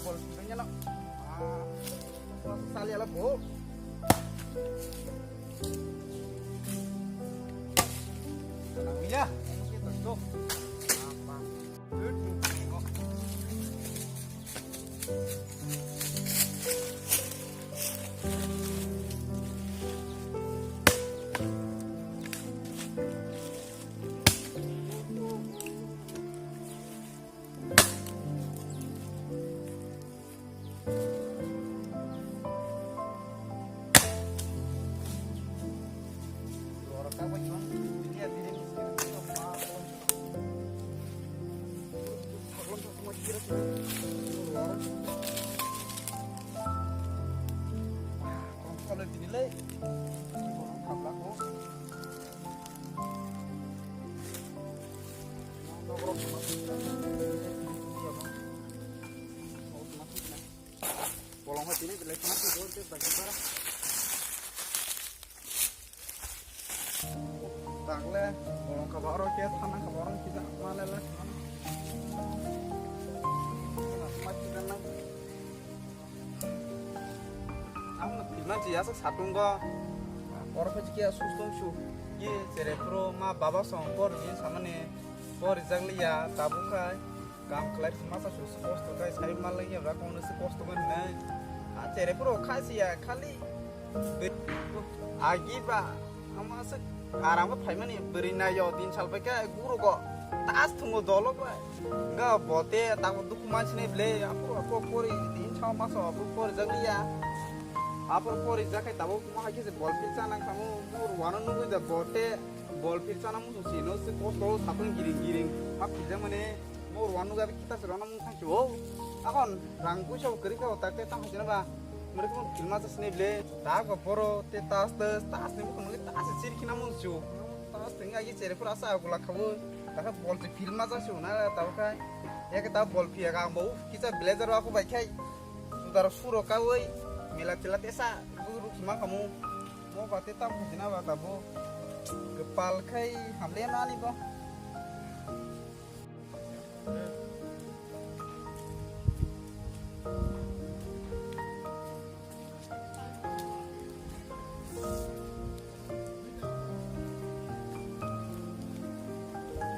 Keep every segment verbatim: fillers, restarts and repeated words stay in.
Bol sibanya lo. Ah, sali ala bo. Nang ya. Apa? Bolong hai tini belai khana sih, bolong teh bagi para. Tangle, bolong kaba oro ke thana kaba oro kita mana lah. Ang pilman si asok satung go. Oro phe kia susung su. Ye chere pro ma baba song por ni samane por rijak liya tabuk khai. Kam khlai masa su kosto khai sai mal liya bra kono se kosto go nai. A chere pro khai si ya khali. Agi ba ama se aram phaimani bwrwi nayo din sal pai khe guru go tas thungo dolo bai. Nga bote tamo dukhu mansinai ble, apo, apo pori din chao maso apo pori jak liya. Apo pori jak kai tabo kuma hai khe se bol pil chana kamo, mur wano nugui da bote bol pil chana musu si no se kosto sapung giring giring. Hap pil jak mane mur wano nugui abi kita se rona mung thang si o. Akon rang puisa bo kwrwi kha o tak te tang hai jena ba. Murikun filma sa sini ble. Ta go poro te tas tas tas ni bukun nugui tas sir khina mun chu. Tas te ngai chere pura sa gula khabu. Ta kha bol te filma sa chu na ta khai. Ya ke ta bol phi ga bo kisa blazer wa ko bai khai. Sudar suro ka oi. Mela tela te sa guru khima khamu. Mo ba te ta mu jina ba ta bo. Kepal khai hamle na ni bo.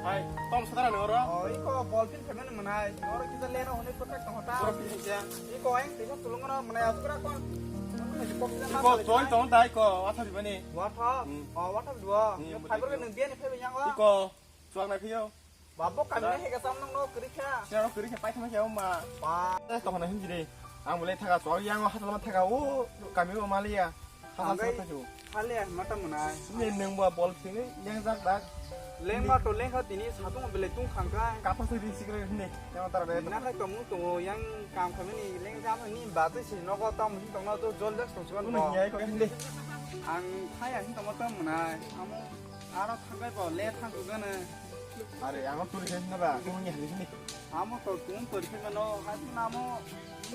Hai, tom sadara ni oro? Oh, iko bol pin phaimani mwnai. Oro kisa leno hwnwi kwthak tong ta. Bol pin kisa. Iko ayang tisa tulung no mwnai asukra kon. Iko join tong dai ko, watha bibani. Watha? Hmm. Oh, watha dua. Hmm, yo fiber ke nang biani phaibai yang wa. Iko, suak nai phiyo. Babo kami ne hega sam nang no kri kha. Sira no kri kha pai thama kya ma. Pa. Eh, tong na hindi re. Ang bole thaga so yang hatal ma thaga o kami o maliya. Hatal sa thaga. Hale mata munai. Ni nang ba bol sini yang jak dak. Leng ma to leng kha tini satung bele tung khang kai. Kapa sui di sikre ni. Yang tar be. Na khai to mu to yang kam kami ni leng jam ni ba tu si no ko tam hin tong na to jol jak to suan. Ni ko. Nyai ko hindi. Ang khai ang tong ma tam munai. Amo Aro thangbai bo le thang kugana. Are, amo turi khe na ba, kung ni hali ni. Amo to kung turi khe mano, hai na amo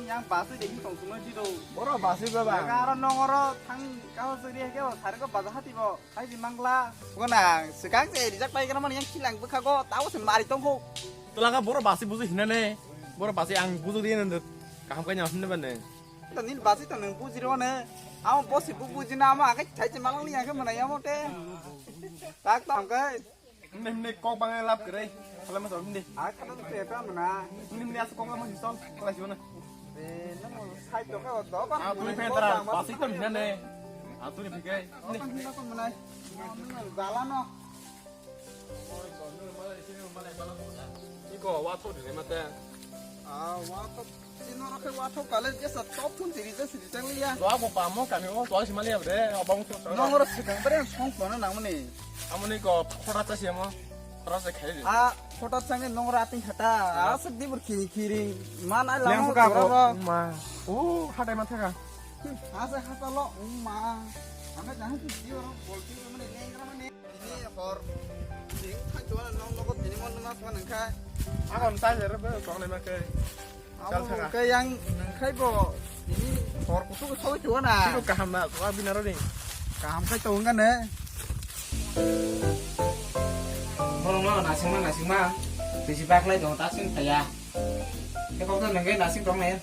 yang basi de hin tong suma ji do. Boro basi ba ba. Aro nong oro thang ka ho suri he ke sari ko baja hati bo. Hai di mangla. Kona, sekang se rijak pai kana man yang kilang bukha go, tao se mari tong kho. Tulaga boro basi buji hinane. Boro basi ang buji di nan kaham kanya hinne bane. To nini basi to nung buji rw ne. Amo bosi bu buji na amo akai thai che malang ni akai mana ya mo te. Tak to akai. Hindi hindi kok bang lap kere. Kalau masuk hindi. Akai to te ta mana. Hindi hindi asal kok masih sol. Kalau sih mana. Eh, nang sai to ka to ba. Ah, tu ni pentra. Basi to hindi ne. Ah, tu ni pikai. Apa hindi ko mana. Jalan no. Iko, wathok dine mate. Ah, wathok. Sino rokhe wathok kale jesa top phun siri je siri chang liya. Doa bo pamo kami o, doa simali abre, obong so. Nongro sikang bre song kono nangmani. Amoni ko khora cha siyamo. Khora cha khai. Ah, khota change nongro ating khata. Ah. Asuk dibur kiri kiri. Man ai lamo khora ro. Ma. Oh, hatai ma thaka. Asa hata lo, ma. Ame jahan tu siro bol tu mane lengra mane. Tini hor, tini thanchwano nong nogo tini mon numa swan wngkha. Ahon charger bo tongnai ma khe. Amo khe yang nangkhai bo tini hor kutu ko sawi chuana. Tiro kaham na, wa binaro ni. Kaham khai to wngkha ne. Borok no nasingma nasingma. Bisi baklai dong ta sing thaya. Khe kok to nangkhe nasing tong nai.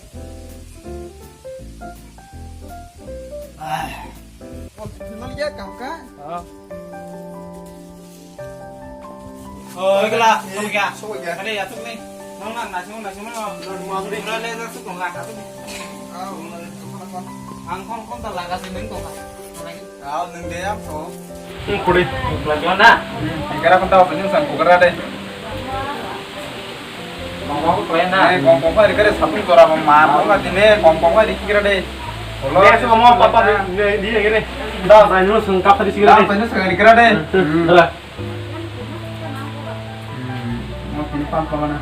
Ah. Oh, nol ya kam ka? Oh. Oh, ikla, sokya. Sokya. Ade, ya tuk ni. Nong nang nasing nasing no. Nol ma suri. Nol le tuk nong la, tuk ni. Ah, nol le tuk nong. Ang kon kon ta laga sing neng tong ka. Aw, nwng de yang so. Hmm, kuri. Lagi mana? Hmm, ikara pun tahu, penyung sang kukara deh. Bang bang kau ya na. Eh, kong kong hari kare sapung tora bang mar, bang tine kong kong hari kira deh. Dia sih ngomong apa apa di di kira. Dah, saya dulu sengkap tadi sih kira deh. Dah, saya dulu sengkap kira deh. Hmm. Dah. Hmm, mo tini pam pam na.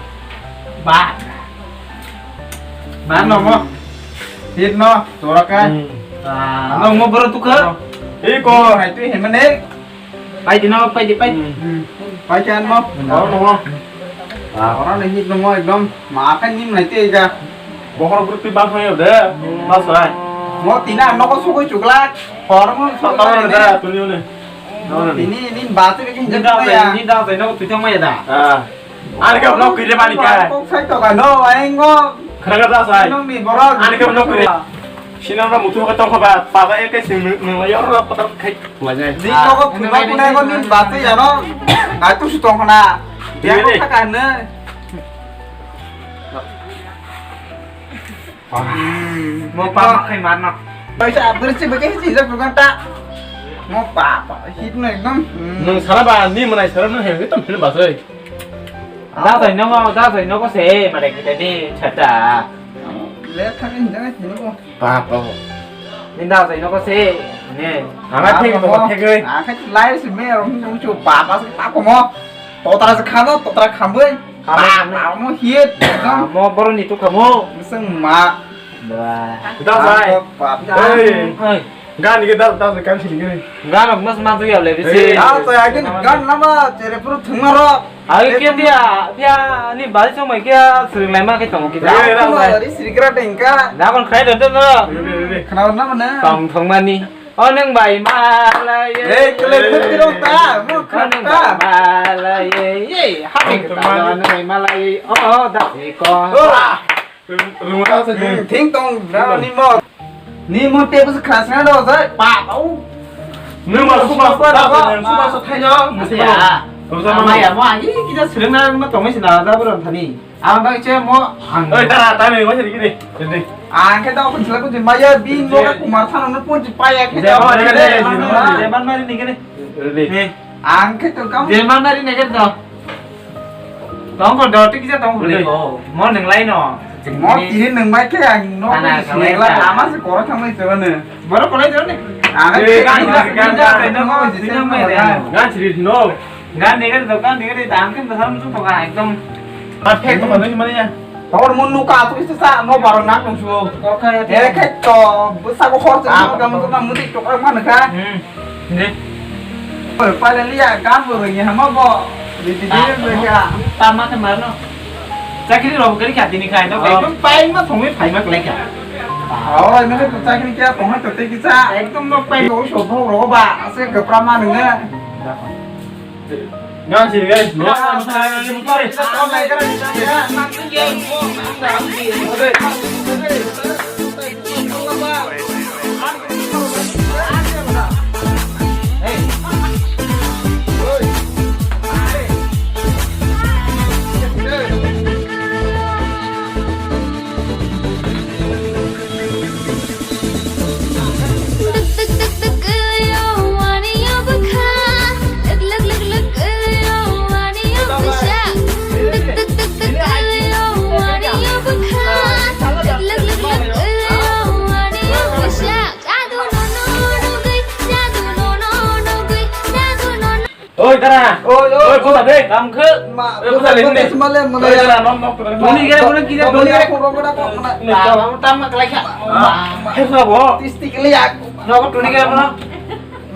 Ba. Ba no mo. Tit no, tora kai. Hmm. Ah, no mo bro tu ka. Iko. Hai tu hemane. Pai di no, pai di pai. Hmm. Pai kan mo. Ora no mo. Ah, ora ni hit no mo ekdom. Ma kan nim nai te ga. Bohor group ti bang hoye de. Mas rai. Mo tina no ko sugoi chukla. Hor mo sugoi da tuni une. Tini, tini batu bikin ni jatuh dang ya. Ni dang sai no tu tong ya da. Ah. Ani ka no kire mani ka. Kok sai to ka no, aing go. Khara ka da sai. Nong ni borok. Ani ka no kire. Sina na mutu ka tong ba, ba ba e ka sing nung la yor ra pa kai. Di ko ko kuma kuna ko ni batu ya no. Ai tu su tong na. Ya ko ka ka ne. Hmm, mo pa ma khai mar no. Bai sa, beri si bagi si jak bukan ta. Mo pa pa, hit no ekdom. Hmm. Nung sara ba ni manai sara nung he tam phil ba sai. Da sai no, da sai no ko se mare kita ni chata. Le thang ni jangan sini ko. Pa pa. Ni da sai no ko se ne. Ama thik ko thik oi. Ah, khai lai si me rom nung chu pa pa pa ko mo. Totra se khano, totra khamboi. Khamboi, khamboi. Ba, ba, mo hit. Ah, mo boroni tu khamo. Miseng ma. Ba. Dal sai. Ba, ba. Hey. Hey. Gan ni ke dal, dal kan sini gini. Gan rok mas ma tu ya le bisi. Hey. Ah, to ya gini gan nama chere puru thungma ro. Ai ke dia, dia ni bal chong mai ke sering lai ma ke tong kita. Hey, dal sai. Ari siri kra dengka. Da kon khai do do. Hey, hey, hey. Khana nama na. Tong thong mani. O nwng bai malai. Ei, kele khwtwirok ta, mo khwta. O nwng bai malai, ei, happy khwta, o nwng bai malai, o da si ko. Rwma sa. Hmm, thing tong, bra ni mo. Ni mo te bus khasna do sa, pa, au. Nwng ma suba sa, suba sa thailo. Maya, mo ani kisa srengna ma tongwi sina da bro thani. Ang bai che mo ang. Oi, tara, tara, ni wajah dikit deh. Jadi. Ang ke tau kun selaku je maya bin mo ka kumar thano no pun je paya ke tau. Jeman mari ni kene. Ready. Ang ke tau kamu. Jeman mari ni kene tau. Tong ko doti kisa tong ko. Ready. Mo neng lai no. Mo tini neng bai ke ang no. Ana, si kalai la ta. Lama se koro thang lai jero ne. Boro kolai jero ne. Ang ke kan kan kan. Ngan siri no. Gan dega di, gan dega di, tang kin basam su toka ekdom. Perfect toka doi mani ya. Tawar mun nuka tu isa sa no baro nak nung su. Toka ya. Eh, khe to, busa ko hor sa no kamu tu kamu di toka mana ka? Hmm. Ni. Oi, pale liya gan bo ringi hama bo. Di di di ya. Tama ke marno. Chakri rom kari kha tini khai no. Ekdom pai ma thongwi phai ma klai kha. Oh, ini tu chakri kya thongwi to te kisa. Ekdom no pai no so bo ro ba. Ase gapra ma nunga. Ngang sini, guys. Oi, tara. Oi, oi. Oi, busa de. Kam khe. Ma, oi, busa de, busa de, busa de. Male, male. Oi, tara, nok, nok, nok. Tuni kira, tuni kira, tuni kira. Tama, tama, kelai kha. He, sa bo. Tisti keliak. Nok, tuni kira, mana?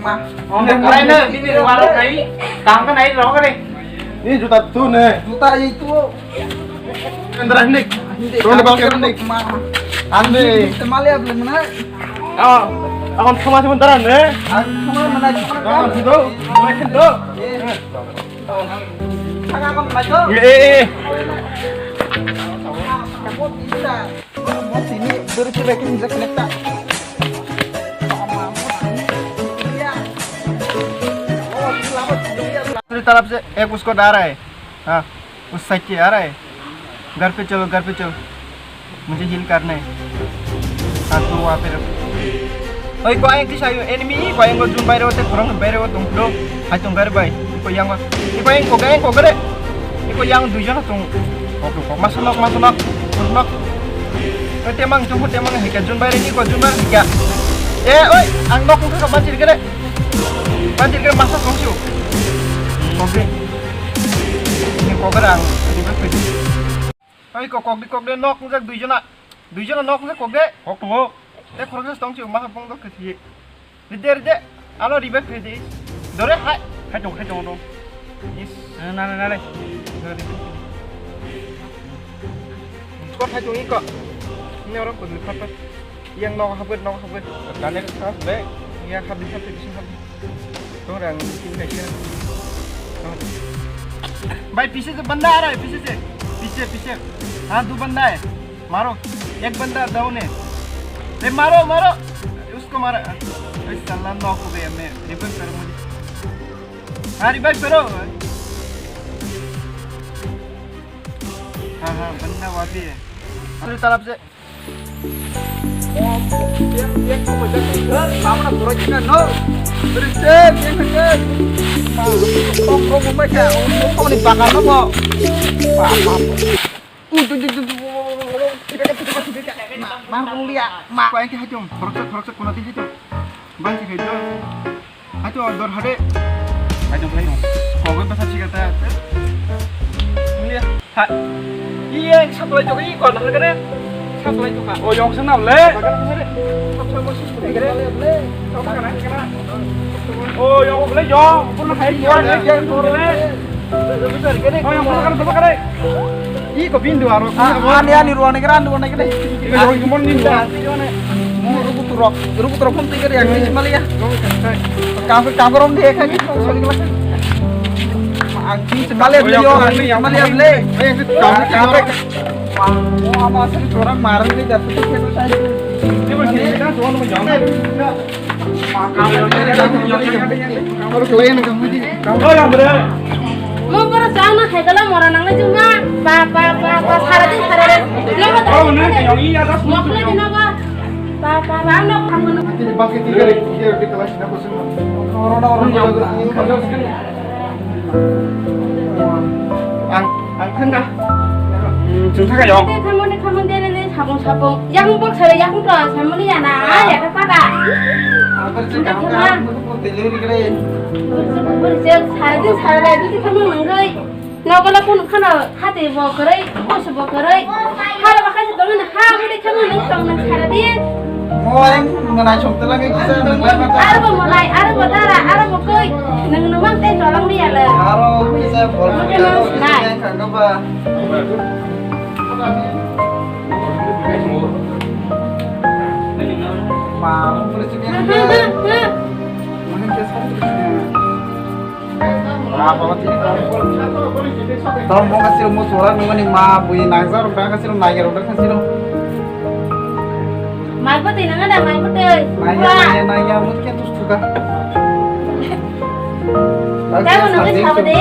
Ma. Om, kelai na, bini ruang rok nai. Kam khe nai, rok kare. Ini juta tu ne. Juta itu. Indra, hindi. Hindi. Tuni bang, hindi. Ma. Ande. Temali apa, mana? Oh, akon thoma thoma daran ne? Akon thoma mana? Akon thoma. Akon thoma. Akon thoma. Eh, eh, eh. तेरी तरफ से एक उसको डा रहा है। हाँ, उस साइड से आ रहा है। घर पे चलो, घर पे चलो, मुझे हील करना है। हाँ, तो वहाँ पे रखो। Oi, ko ayang kisa yo enemy, ko ayang ko jun bayre o te khorang bayre o tong do. Hai tong gari bai. Ko yang ko, ko yang ko gari. Ko yang duijon tong. Oke, kok masuk nok, masuk nok, masuk nok. Ko temang jun ko temang hika jun bayre ni ko jun bayre hika. Eh, oi, ang nok ko ka banjir gare. Banjir gare masuk tong siu. Oke. Ini kok gare ang. Oi, kok, kok di, kok di, nok, ngajak duijona. Duijona nok, ngajak kok de. Kok tuwo. Te khoroksa tong si, maha pong dok khe thiye. Ride, ride. Alo, ribe khe di. Dore, hai. Hai tong, hai tong, tong. Is. Na, na, na, na, le. Dore. Kok hai tong iko. Ini orang pun lipat, Pak. Yang nok hapet, nok hapet. Gane ka, le. Yang hapet, hapet, hapet. Orang sini naik sini. भाई, पीछे से बंदा आ रहा है, पीछे से। पीछे, पीछे। हाँ, दो बंदा है। मारो। एक बंदा डाउन है। ए, मारो, मारो। उसको मारा। ए, साला नॉक हो गया, मैं रिवाइव करो मुझे। हाँ, रिवाइव करो। हाँ, हाँ, बंदा वहाँ पे है। दूसरी तरफ से। Marmulia, ma. Kau yang kehajong, khoroksa, khoroksa, kuna tiji tu. Bansi khai do. Hai to dor hade. Hai to khai no. Kogoi basa chika ta. Mulia. Ha. Iye, saplai to, i kona kare. Saplai to ka. O, yong sana le. Saplai mo sis kare. O, yong le, yong. Pun hai yo le, yong le. O, yong kare, kare. Iko bindu aro. Ani, ani ruane kira, ani ruane kira. Iko ruku turok, ruku turok pun tiga yang ini malah ya. Kafe kafe rom dia kan. Ang sih malah ya, malah ya beli. Kafe kafe. Wah, mau apa sih orang marah nih jatuh tuh. Ini masih kita tuan mau jawab. Mo boro chana khaikala mora nangnai chuma. Pa, pa, pa, pa, sara din, sara din. Nogo da. Mokle di nogo. Pa, pa, pa, no khamno. Ang, ang thangka. Hmm, chwng thangka yong. Khamon, khamon, de, de, de, sabong, sabong. Yang bok sara, yang to, samoni yana, ya ka pada. Apa sih kamu kan? Delivery kere. Buri, buri, sara din, sara din, di kamu nanggai. Nogola pun khana hati bo kwrwi, kusu bo kwrwi. Hala bakha se tongna ha buri khama nang tong nang sara din. Mo ang manai chok tala ke kisa nang lai mata. Aro bo manai, aro bo dara, aro bo koi. Nang nang mang te tolong dia le. Aro kisa bol. Mo ke nang nai. Kang ba. Ma, mo buri chicken. Mo ke sa. Tamo mo kasiro mo sora nungani ma bui nangja rok da kasiro naiya rok da kasiro. Mai pati nanga da mai pati. Naiya naiya naiya mo ke tus tuka. Tamo nungani sabo de.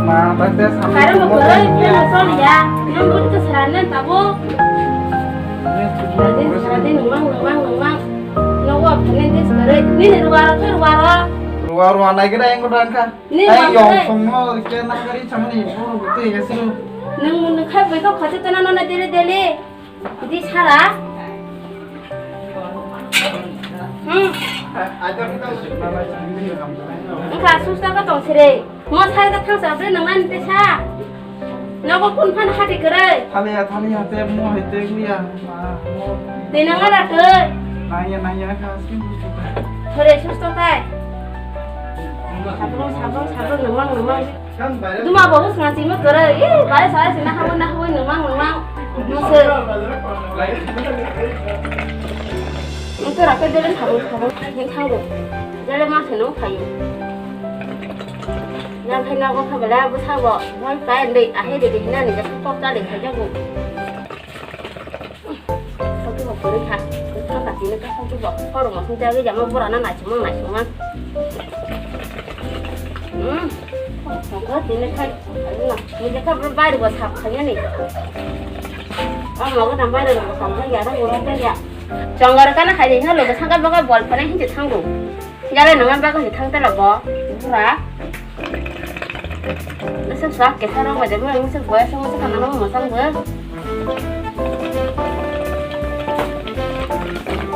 Ma bakte sabo. Karo mo koro ke mo sol ya. Nang bun ke saranan tabo. Saraden saraden nungmang nungmang nungmang. Nogo phane des kare. Nini ruwaro ke ruwaro. Ruwa ruwa nai kare engo dangka. Ni ai, yong songno ke nangari chamani buru tei yasiru. Nang mun kha bai kok khate tana nana dele dele. Di sara. Hmm. Engkha susta ka tong sire. Mo sare da thang sa bre nang nan te sa. Nogo kun phan hati kare. Thaliya thaliya te mo hai te guya. Tei nang ara tei. Naiya naiya kha skin. Thore susto tai. Sabung sabung sabung nangmang nangmang. Duma bo hus ngasing ma kara. Ih, bare sare sina hawi na hawi nangmang nangmang. Nuse. Nuse rakhe dele sabung sabung. Nang thango. Dele ma seno khayo. Nang khai nogo kha bela bwsa bo. Wai pai ndei ahe de de hinani jak kok ta de khai jago. Ri kha, ri kha, tini kha, kha, kha, kha, khorokma sung jagwi jama borana naisingma naisingma. Hmm, kha, kha, tini khai, nini kha bwrwi bairokbo sap khainani. Omo gana bairokbo sap khainani, aro borok khainani. Chongo rwkana khai di, hino loge saka baga bol phone hinse thango. Jale nongo bagwi thang tela bo, bura. Nasa suak kesa rok bai de, bura nasa boya sama sa kana nang masang bo.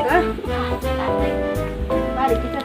Hah? Bari kita